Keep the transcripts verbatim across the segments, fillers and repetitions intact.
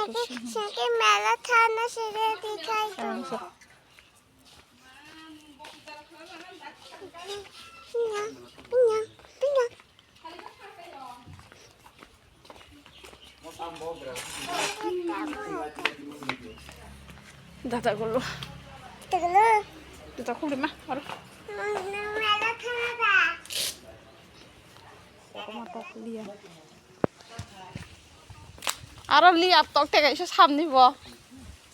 Seke mela thana sere dikhai to. Ang sa- Pinya, pinya, pinya. Dada gulo. Dada gulo. Dada gulo ma, aro. Mela thana da. Aro li ap tok te kaisa samni bo.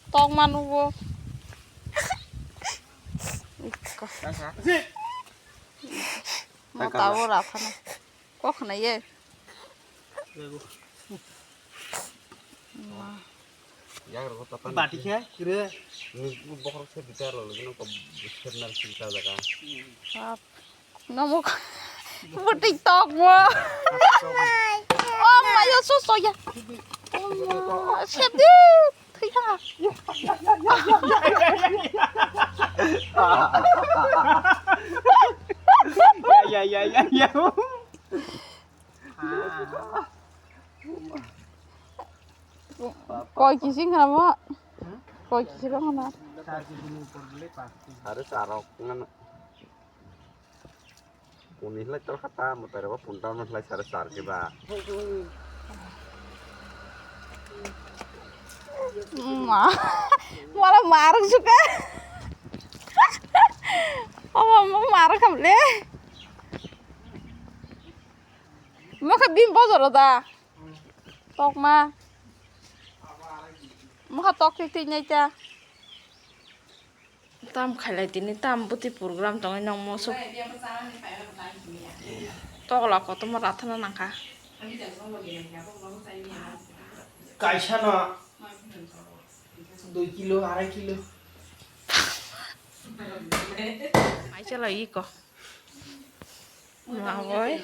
Tok manu bo. Ikko. Mo tabo raphano. Kok khna ye. Bati khe kre. Ni bokhorok se bitar lo, lagi nang ko bitar nar sing ta jaga. Bap. Nomo. Buti tok mo. Oh my God, so so ya. Oh, sedih. Thwi thang. Ya, ya, ya, ya, ya. Koi kising hamo. Koi kising hamo. Are sarok ngan. Uni hlai tor khata mo tare ba punta mo hlai sare sar ke ba. Ma, mala maruk suka. Ama mo maruk kable. Mo kha bim bojoro da. Tok ma. Mo kha tok tik tik nai ta. Tam khailai tini tam buti program tongwi nong mosok. Tokla kotorma rathana nangkha. Kaisa no dui kilo, arai kilo. Mai chala iko. Ma oi.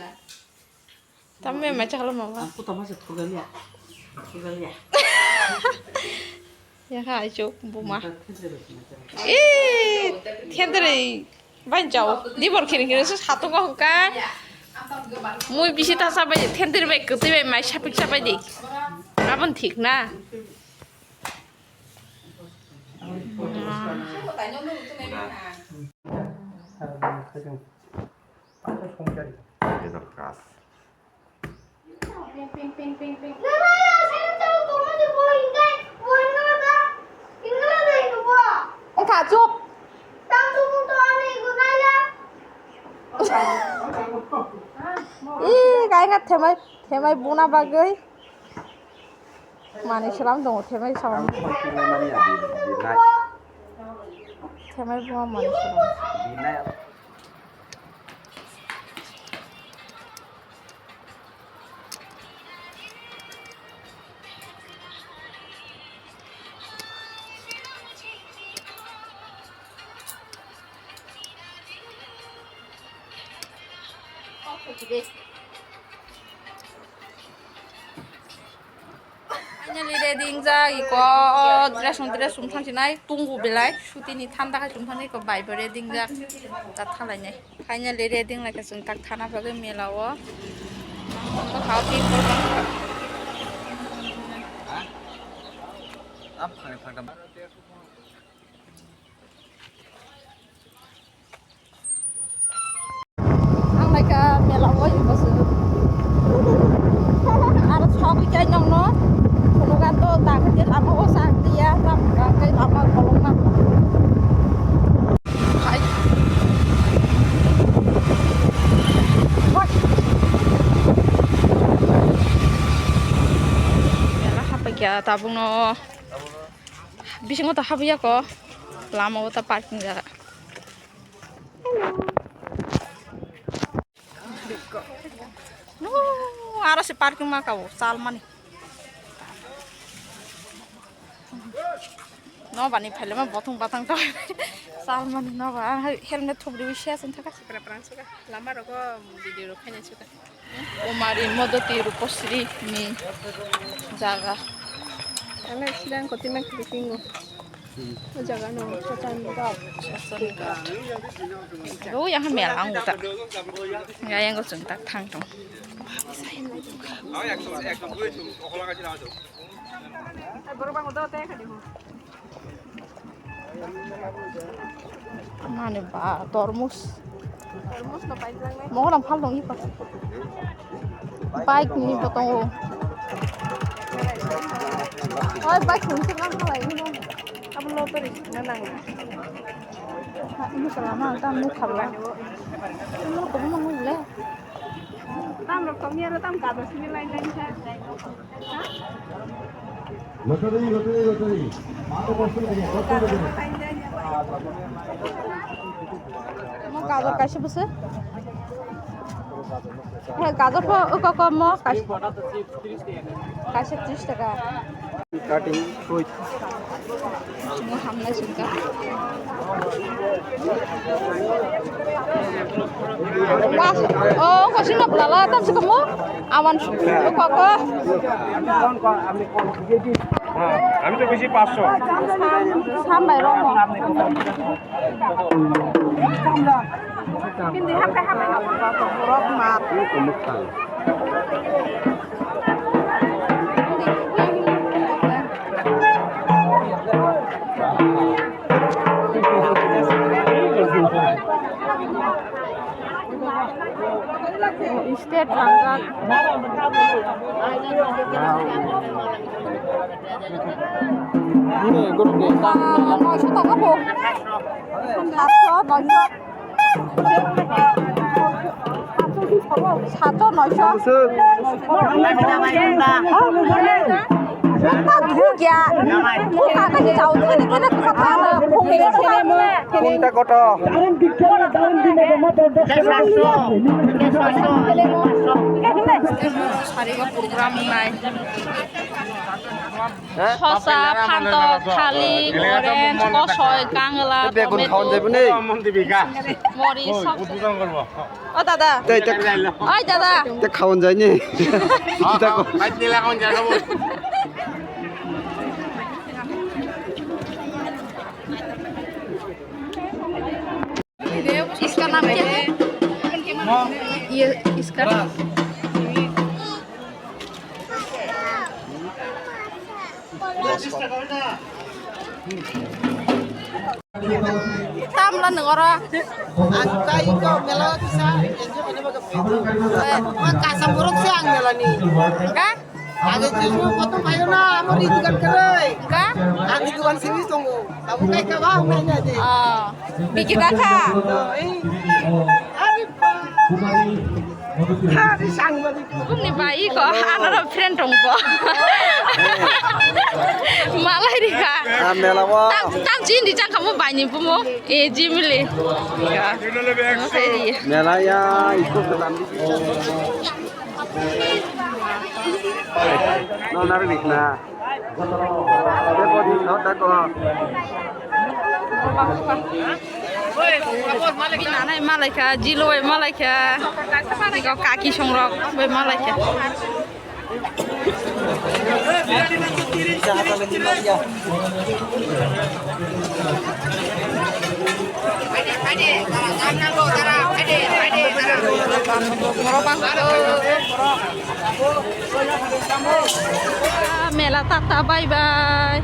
Tamni mai chakla mama. Aku tambah sih, kuda lihat. Kuda lihat. Ya kha aichuk buma. Eh, thendri bai jao. Dibor khini khini se satung ko hukha. Mui bisi ta sabai thendri bai kwtwi bai mai sapik sabai di. Abon thik na. Wngkha chup. Ih, kainga themai, themai buna bagwi. Mani sram tongo, themai sram. Themai buma mani sram. Finally ready wngjak, iko dress rok, dress chum thang sinai, tungku belai, suti ni thanda khai chum thang iko bai bo ready wngjak, ta thalai nai. Finally ready wng lai kha chwng tak thana bagwi mela o. Bwkha o pink colour. Ang naikha mela o eko se. Aro sogwi khe nokno phunugan to ta khe lama o sa tiya, tam khe lama kolokma. Hai. Hoi. Mela hapai khe tabukno. Bisingo to habwi ya ko. Lama o ta parking jaga. Hello. Nw, aro se parking ma ka o, chalmani. Nw bani phaile ma bothong bathang to. Chalmani nw ba, ang hai helmet thop riwi se aswng thaka. Sikra prang suka. Lama rogo video rok khaina suka. Kumari Modoti Rupasri ni jaga. Ano silang kotima kitingo. O jaga no Sachan Ghat. Sachan Ghat. O yang mela ang uta. Ya yang ko chwng tak thang tong. Ang ekdom, ekdom bui chwng okhola ka chila chwng. Mane ba, tormos. Mogolam phal dong ipa. Bike ni bo tongo. Oi, bike ni se nang khalai ni. Abo lo to ri na nang. Ha, ini selama tam ni khabla. Ini ko mo mo le. Tam rok tong ya tam ka do sini lain lain sa. Lottery, lottery, lottery. Mato kosong kene, kosong kene. Mo gajor kaisa bwswk? He, gajor pho uko ko mo kaisa, kaisa tris taka. Cutting fruit. Sini hamnai sini ka. Wah, oh, ko sini belala tam sih kamu? Awan koko. Hah, kami tuh bisi pasok. Sampai romo. State langjak. Noisho taka bo. Satso, noisho. Satso, noisho. Ta dhuk ya. Dhuk ka ka jao, kene, kene, kene, kene, kene. Kunta koto. Sarigo program nai. Sosa, phantok, thalik, orange, kosoi, kangla, begun tomato, khawan jaibo ni. Mori, sob. O dada. Tei, tei. Oi dada. Tei khawan jai ni. Kita ko. इसका नाम क्या है? ये इसका Tamla nung oro. Ang kai ko mela kisa, enjoy kene baga pito. Ma kasam buruk se ang mela ni. Ka? Age jisu potong payo na, amo di dukan kere. Ka? Ang di dukan sini tunggu. Kamu kai ka ba, ang nanya di. Oh. Bikita ka? Ari pa. Bumni bai iko anaro friend tongbo. Malai rika. Ah, mela wa. Tam, tam chini chang kamu bai ni bumo. E jimili. Mela ya, iko kelam. No, nari rikna. Nanai malaikha, jilo bai malaikha, iko kaki songrok bai malaikha. Mela tata, bye bye.